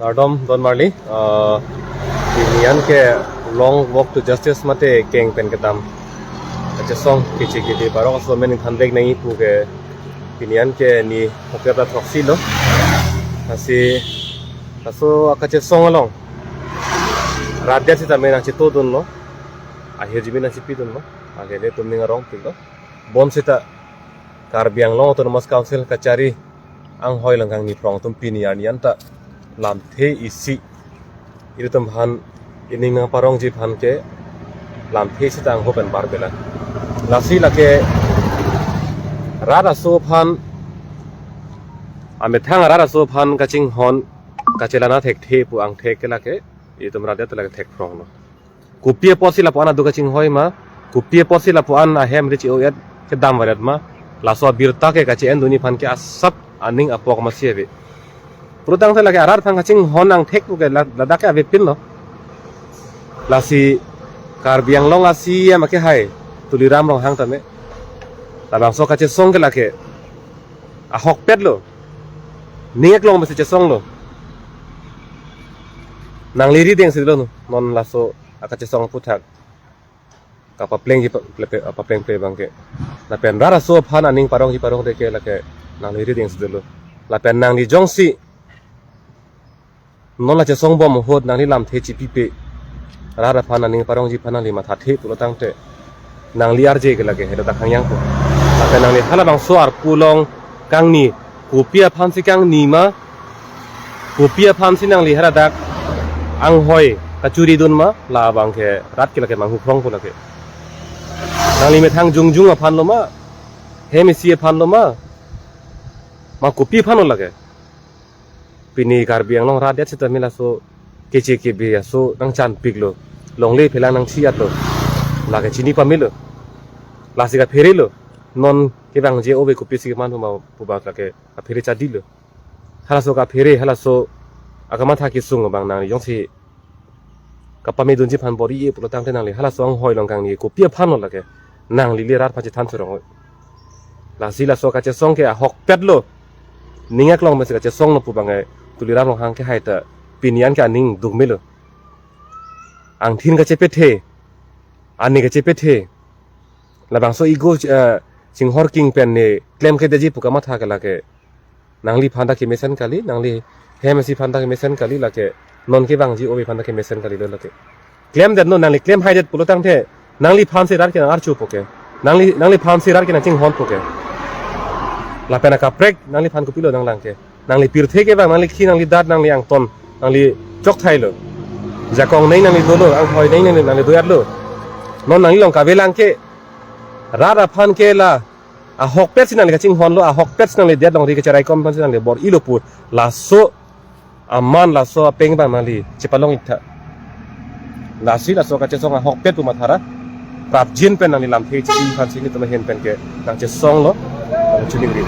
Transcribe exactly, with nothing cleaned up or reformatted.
Kardom don marli, ah, pini an ke Long Walk to Justice mate keng pen kedam kachesong keche kede parok aso amen ingthan vek nangji pu ke pini an ke ni hoker ta throksi lo. Lasi laso akachesong along rat det sitame nangchetodunlo, ahirjume nangchepidunlo, ake ilitum ning arong pilo. Bonsita Karbi Anglong Autonomous Council kachari anghoi along kangni phrong atum pini arni anta lamthe isi ilitum aphan, ining nangparongji aphan ke lamthe isi ta angho pen bar pela. Lasi lake rat aso aphan, amethang rat aso aphan kachinghon kachelang thekthe pu angthek ke lake ilitum rat det lake thek phronglo. Kopi apotsi lapu-an aduk kachinghoi ma, kopi apotsi lapu-an ahem ri chi-o-et kedam varet ma, laso abirta ke kache-endunji aphan ke asap aning apok masi ave. Pulotangte lake arat aphan kachinghon angthek pu ke la-, ladak ke avepinlo. Lasi Karbi Anglong a-C E M akehai Tuliram Ronghang tame labangso kachesong ke lake ahokpet lo, ning eklong mesi chesong lo. Nangli rideng si lo non laso akachesong aphuthak kapaplengji pa-, plepe, paplengple abang ke. Lapen rat aso aphan aning parongji parongde ke lake nangli rideng si lo. Lapen nangli jongsi non la chesong bom ahut nangli lamthe chipipe, rat aphan aning parongji aphan nangli mathathe pulotangte nangli arje ke lake heda dak hangyang po. Lapen nangli halabangso arpu along kangni, kopi aphansi kangni ma, kopi aphansi nangli haladak anghoi kachuridun ma, labang ke rat ke lake manghu phrong pu lake. Nangli methang jongjung aphan lo ma, hem isi aphan lo ma, ma kopi aphan lo lake. Pini Karbi Anglong rat det sitame laso keche kebe aso nangchanpiklo, longle phelang nangchiatlo, lake chini pamelo, lasi kaphere lo. Non kevangji ove kopisi keman pu ma pu bak lake kaphere chadi lo. Halaso kaphere, halaso akamatha kesung abang nangli jongsi kapamedunji aphan bor-i-e pulotangte nangli halaso anghoi along kangni kopi aphan lo lake, nangli le rat aphan chethan chorong. Lasi laso kachesong ke ahokpet lo, ning eklong mesi kachesong lo pu abang ke Tuliram Ronghang kehai ta pini an ke aning dukmelo. Angthin kachepethe, ani kachepethe, labangso ego, eh, chinghor king pen ne klemkledetji pu kamatha ke lake nangliphan ta kemesen kali, nangli hem isi aphan ta kemesen kali, lake non kevangji ove aphan ta kemesen kali lo lake. Klemdetnon, nangli klemhaidet pulotangte nangliphansi rat ke nang-archu po ke, nangli, nangliphansi rat ke nangchinghon po ke. Lapen akaprek nangliphan kopilo nanglang ke. Nangli pirthe kevang, nangli khi, nangli dat, nangli angton, nangli chokthai lo. Jakong nei nangli dolo, anghoi nei nangli, nangli doyat lo. Non nangli along kavelang ke, rat aphan ke la ahokpetsi nangli kachinghon lo, ahokpetsi nangli det longri kacherai kom aphansi nangli bor-ilo pu laso aman, laso apeng abang nangli chepalong-iktha. Lasi laso kachesong ahokpet pu mathara, prapjin pen nangli lamthe chipi aphansi nelitum ahin pen ke nangchesong lo, nangchoningri.